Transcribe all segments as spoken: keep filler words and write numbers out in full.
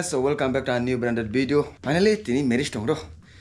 So welcome back to a new branded video. Finally, tini marriage tong ro.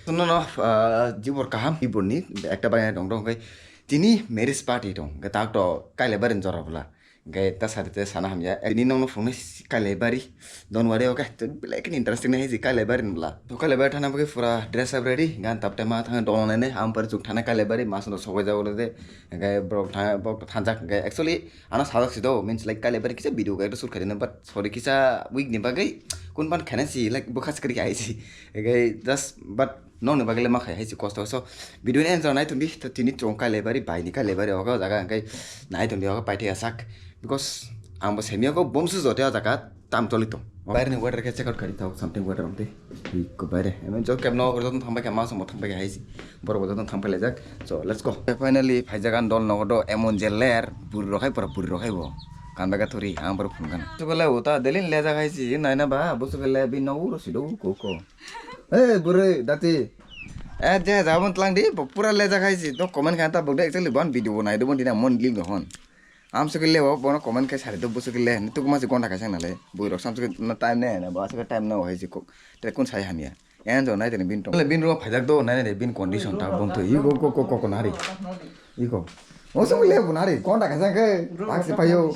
Sono no, ah, jibor kaham, jibor ni ekta bai tong ro, hwnkhe tini marriage party tong, hwnkhe tak to Kailabari ni jora bwla. Hwnkhe ta sari te sana hamya. Tini nong no phunuknai si Kailabari. Don't worry, okay? To belai khe interesting nai si Kailabari ni bwla. To Kailabari thana bagwi pura dress up ready. Gan tap tema thang dol nai ne, am par juk thana Kailabari, mas no sogwi jago de. Hwnkhe borok tha-, borok thanjak, hwnkhe actually ano sajak si do, means like Kailabari kisa video khe shoot khaidi na, but sorry, kisa week ni bagwi kun pan khaina si, like, bwkha swkri khe hai si. Hwnkhe just, but nokni bagwi le ma khai hai si kosto. So, video ni enjoy nai tongdi, to tini chwng Kailabari, bai ni Kailabari, ogo jaga hwnkhe nai tongdi, ogo paithai asak. Because ang bo semiya ko bonsu jote o jaga tam choli tong. Baire ni weather khe check out khai thok, something weather omte. Iko baire. Emo jok kebno joto thangbai khe, ma somo thangbai khe hai si. Borok bo joto thang phai laijak. So, let's go. Finally, phaijak ang dol nogo do, emon je ler, buri rok hai pura buri rok hai bo. Kanda ga thuri, ang borok phun gana. Chukole uta, delin lejak hai si, naina ba, busuk le bin no uro si do ko ko. Eh, buri, dati. Eh, je jabon tlang di, bo pura lejak hai si, do comment khan ta bo de actually bon video bo nai do bon dina mon lim do hon. Am sukile bo, bono comment khe sari do, busuk le, ni tukuma si gonda kaisa nale, bui rok sam sukile na time ne, na ba sukile time na hai si ko, te kun sai hamya. En jo nai tene bin tong. Le bin ro phaijak do, nai nai bin condition ta bong to. Iko ko ko ko ko nari. Iko. O sung le bu nari, konda ka jang ke. Tak si payo.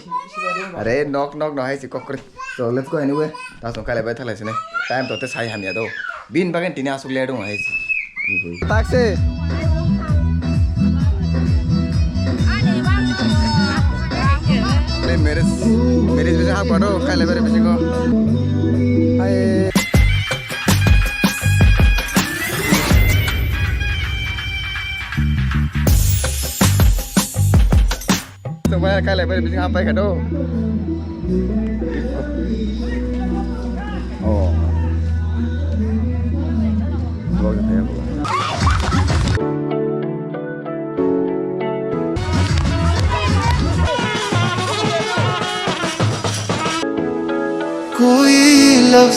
Are nok nok no hai si kokre. So let's go anyway. Ta song kale bai thalai sine. Time to te sai hamya do. Bin bagen tini asuk le dong hai si. Iko. Tak si. Le marriage, marriage bisa apa do? Kale bare bisingo. Hai. Tongbai kale bai bising hampai kado. Oh. Koi love.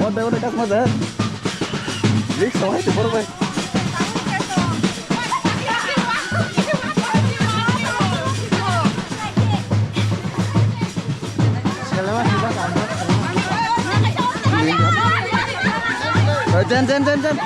Ode, ode, kas maza. Lik sawai tu, boro bai. Jen, jen, jen, jen.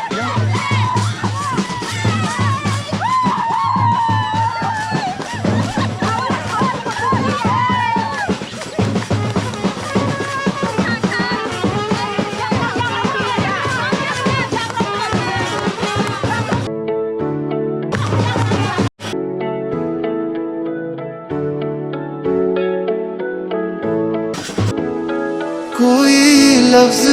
कोई लफ्ज।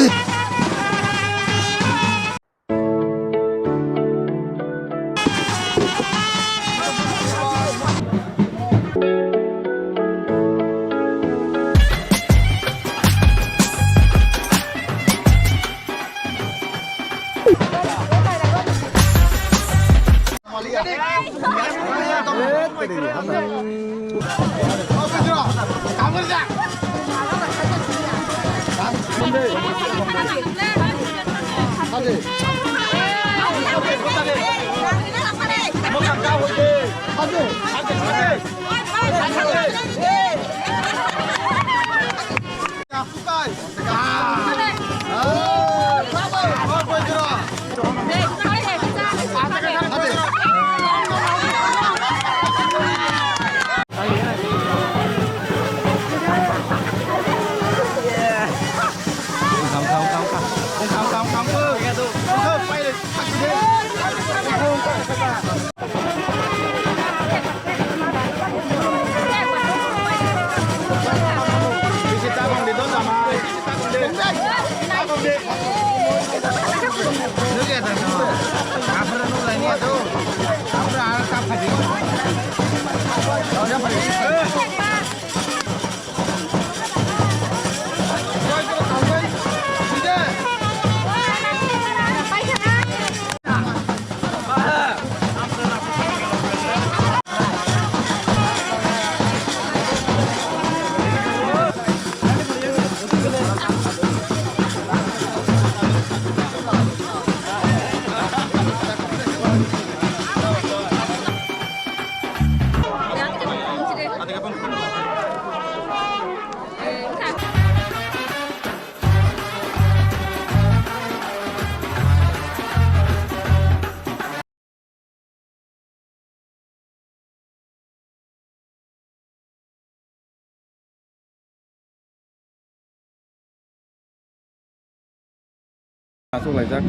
Aswk laijak.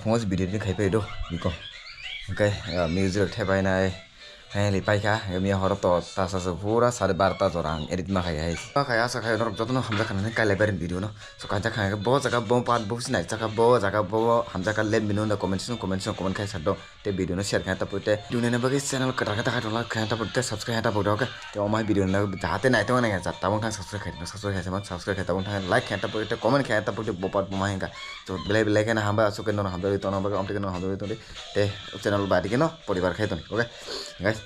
Phungo se video ni khai phai do biko. Hwnkhe, ah, music rok thepainai. Finally paikha, miya horo to ta sa sa pura sare barta jora ang edit ma khai hai. Ma khai asa khai norok jotono hamjak kha nani kailai barim video no. So kaijak kha bo jaga bo part bo sinai jaka bo jaga bo hamjak kha let me know in the comment section, comment section comment khai sa do. Te video no share khai ta pute. Video no bagwi channel kwtal khe ta khai tongla khai ta pute subscribe khai ta pute, okay. Te o mai video no jahate nai tong nai ja tabung thang subscribe khai subscribe khai subscribe khai tabung thang like khai ta pute comment khai ta pute bo part bo ma hinga. So belai belai khe na hamba aswk khe nono hamjak tongna bagwi amte khe nono hamjak tong te channel badi khe no poribar khai tong, okay guys.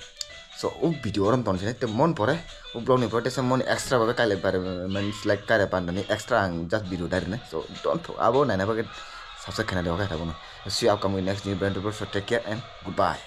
So o video orom ton sini te mon pore o vlog ni pore te mon extra babe kailai bare man select kare panda ni extra ang just video dari ne. So don't abo naina bagwi subscribe khana de, okay, tabung no. See you upcoming next new brand report, so take care and goodbye.